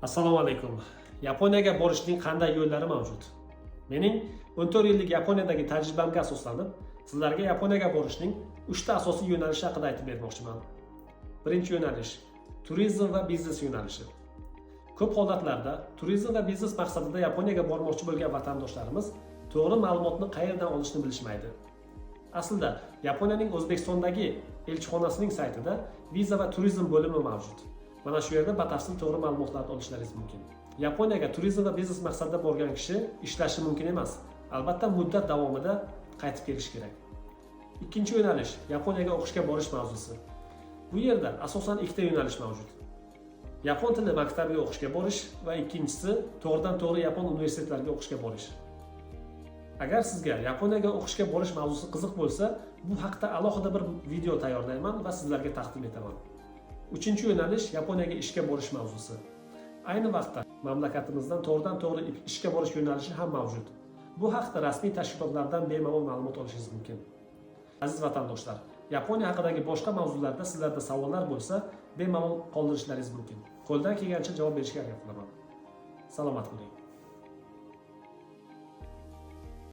Assalomu alaykum. Yaponiyaga borishning qanday yo'llari mavjud? Mening 14 yillik Yaponiyadagi tajribamga asoslanib, sizlarga Yaponiyaga borishning 3 ta asosiy yo'nalishi haqida aytib bermoqchiman. Birinchi yo'nalish: turizm va biznes yo'nalishi. Ko'p holatlarda turizm va biznes maqsadida Yaponiyaga bormoqchi bo'lgan vatandoshlarimiz to'g'ri ma'lumotni qayerdan olishni bilishmaydi. Aslida Yaponiyaning O'zbekistondagi elchixonasining saytida viza va turizm bo'limi mavjud. Mana shu yerda batafsil to'g'ri ma'lumotlarni olishlaringiz mumkin. Yaponiyaga turizm va biznes maqsadida borgan kishi ishlashi mumkin emas. Albatta, muddat davomida qaytib kelishi kerak. Ikkinchi yo'nalish: Yaponiyaga o'qishga borish mavzusi. Bu yerda asosan ikkita yo'nalish mavjud. Yapon tili maktabiga o'qishga borish va ikkinchisi to'g'ridan to'g'ri yapon universitetlariga o'qishga borish. Agar sizga Yaponiyaga o'qishga borish mavzusi qiziq bo'lsa, bu haqda alohida bir video tayyorlayman va sizlarga taqdim etaman. Uchinchi yo'nalish: Yaponiyaga ishga borish mavzusi. Ayni vaqtda mamlakatimizdan to'g'ridan to'g'ri ishga borish yo'nalishi ham mavjud. Bu haqda rasmiy tashkilotlardan bemalol ma'lumot olishingiz mumkin. Aziz vatandoshlar, Yaponiya haqidagi boshqa mavzularda sizlarda savollar bo'lsa, bemalol qoldirishlaringiz mumkin. Qo'ldan kelgancha javob berishga harakat qilaman. Salomat bo'ling.